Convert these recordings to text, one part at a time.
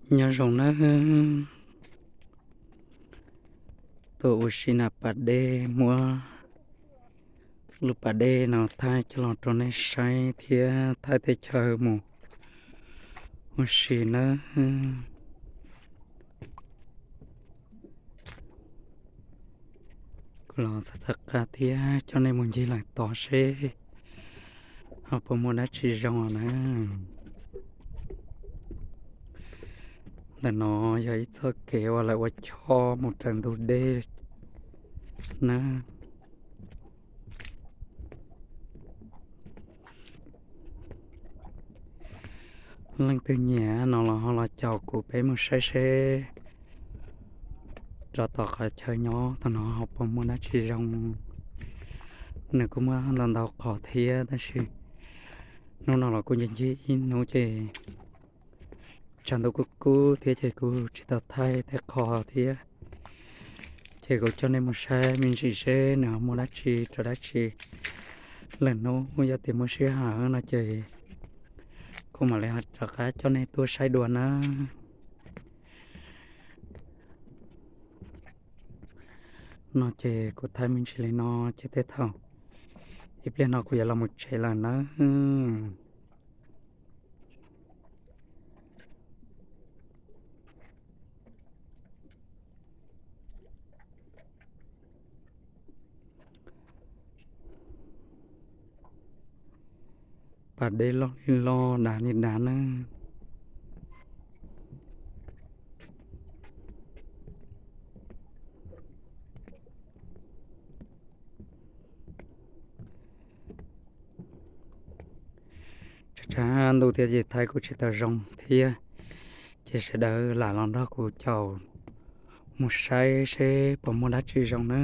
Nyob zoo nawb, tuaj ua si na pas dej, muab lub pas dej no thaij coj los rau nej saib thiab thaij teb chaws mus ua si nawb. Kuv los txog tom qab thiab coj nej mus ncig lawm tod seb ho puas muaj dab tsi zoo na. Ntawm no yog ib txoj kev uas lawv ua choj mus raws ntug dej na. Leej twg nyiam no los ho los caum kuv peb mus saib seb rau tom qhov chaw nyob tom no ho puas muaj dab tsi zoo. Nws kuj muaj ntau ntau qhov thiab tab sis hnub no los kuj ncig ncig ib hnub ces tshav ntuj kub kub thiab ces kuj tsis tau thaij tej qhov thiab. Ces kuv coj nej mus saib me ntsis seb nws ho muaj dab tsi rau dab tsi. Lwm hnub yog tias muaj sij hawm no ces kuv mam li rov qab coj nej tuaj saib dua na. No ces kuv thaij me ntsis li no ces tej thaum ib pliag no kuv yuav los mus tsev lawm nawb. Pas dej loj li loj, dav li dav nawb. Tshav tshav ntuj thiab ces thaij kuj tsis tau zoo thiab, ces sawv daws lam los nrog kuv caum mus saib seb puas muaj dab tsi zoo na.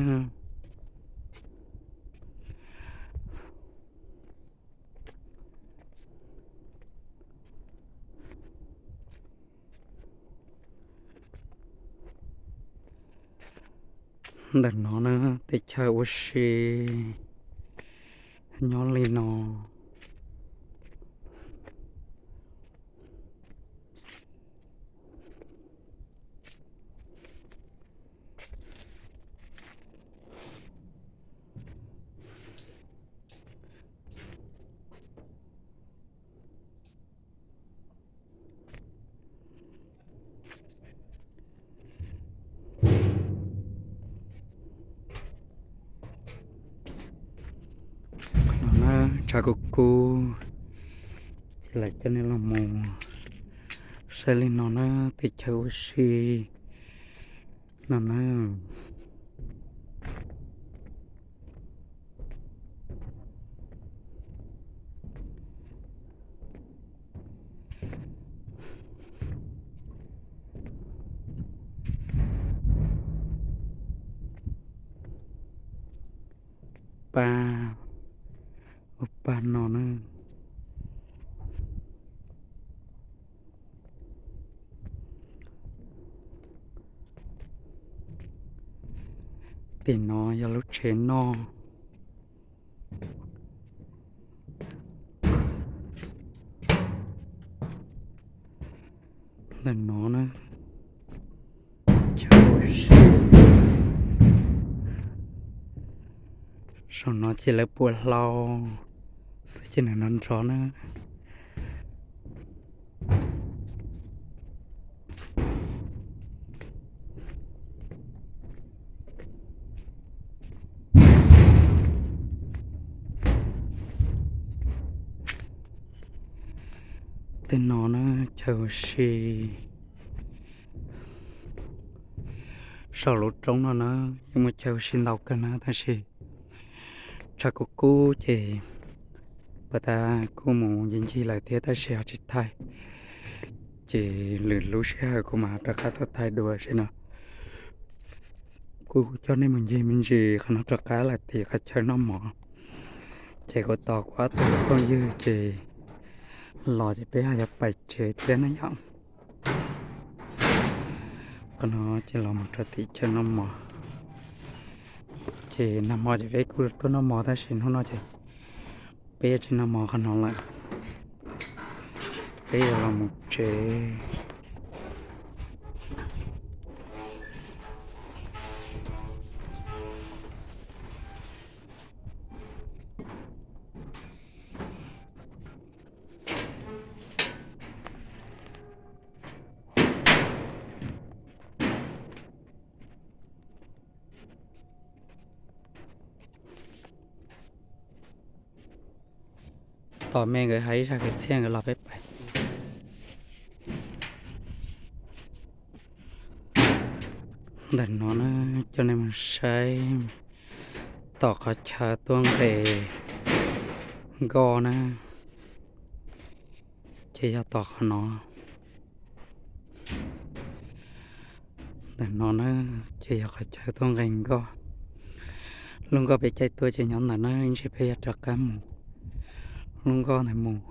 Ntawm no na, teb chaws ua si nyob li no. Qhov no na, tshav kub kub, ces lawv coj nej los mus saib li no na, teb chaws ua si no na. Pab, ua pab no na. Tim no yog lub tsev noj. Ntawm no na, chaw ua si. Saum no ces lawv puas hlau xwb ces nws nrov nrov na. Tej no na, chaw ua si. Saum lub roob no na, yeej muaj chaw ua si ntau kawg na, tab sis tshav kub kub ces puag ta kuj mus ncig ncig lawm thiab tab sis ho tsis thaij. Ces lwm lub sij hawm kuv mam rov qab tuaj thaij dua, tam sim no kuv coj nej mus ncig me ntsis qhov no rov qab lawm tim qhov chaw noj mov. Ces kuv tos kuv ob tug phooj ywg ces los ces peb ho yuav pais tsev thiab na yom. Qhov no ces los mus rau tim chaw noj mov. Ces nag hmo ces peb kuj tuaj noj mov tab sis hnub no ces peb yuav tsis noj mov qhov no lawm. Peb yuav los mus tsev. Tos me nkawd hais ib zaj kwv txhiaj nkawd los peb pais. Ntawm no na, coj nej mus saib tom qhov chaw tuaj nqes nkoj na, ces yog tom qhov no. Ntawm no na, ces yog qhov chaw tuaj nqes nkoj. Lub nkoj peb caij tuaj ces nyob ntawm na, ib ntsis peb yuav rov qab mus lub nkoj ntawd mus.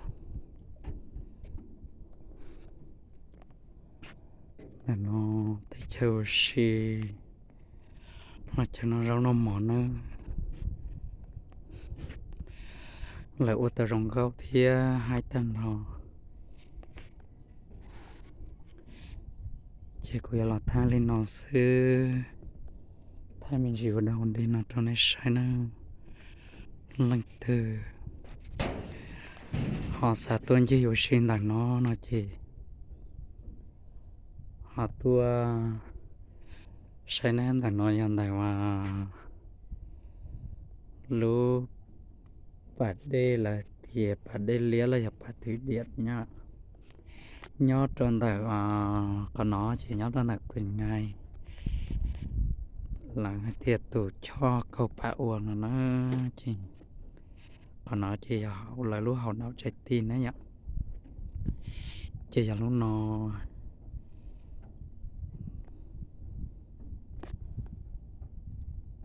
Ntawm no teb chaws ua si, los chaw noj zaub noj mov na. Lawv ua tau zoo nkauj thiab haib tag nrho. Ces kuv yuav los thaij li no xwb, thaij me ntsis ua dog ua dig no rau nej saib na. Leej twg ho xav tuaj ncig ua si ntawm no no ces ho tuaj saib na. Ntawm no yog ntawm lub pas dej lawv tias pas dej liab los yog pas thwv diam nyob, nyob rau ntawm qhov no ces nyob rau ntawm Queensland, lawv hais tias tus choj kaug pas ua no na. Ces qhov no ces yog lawv lub hav daus tsaib ti na yom. Ces yog lub no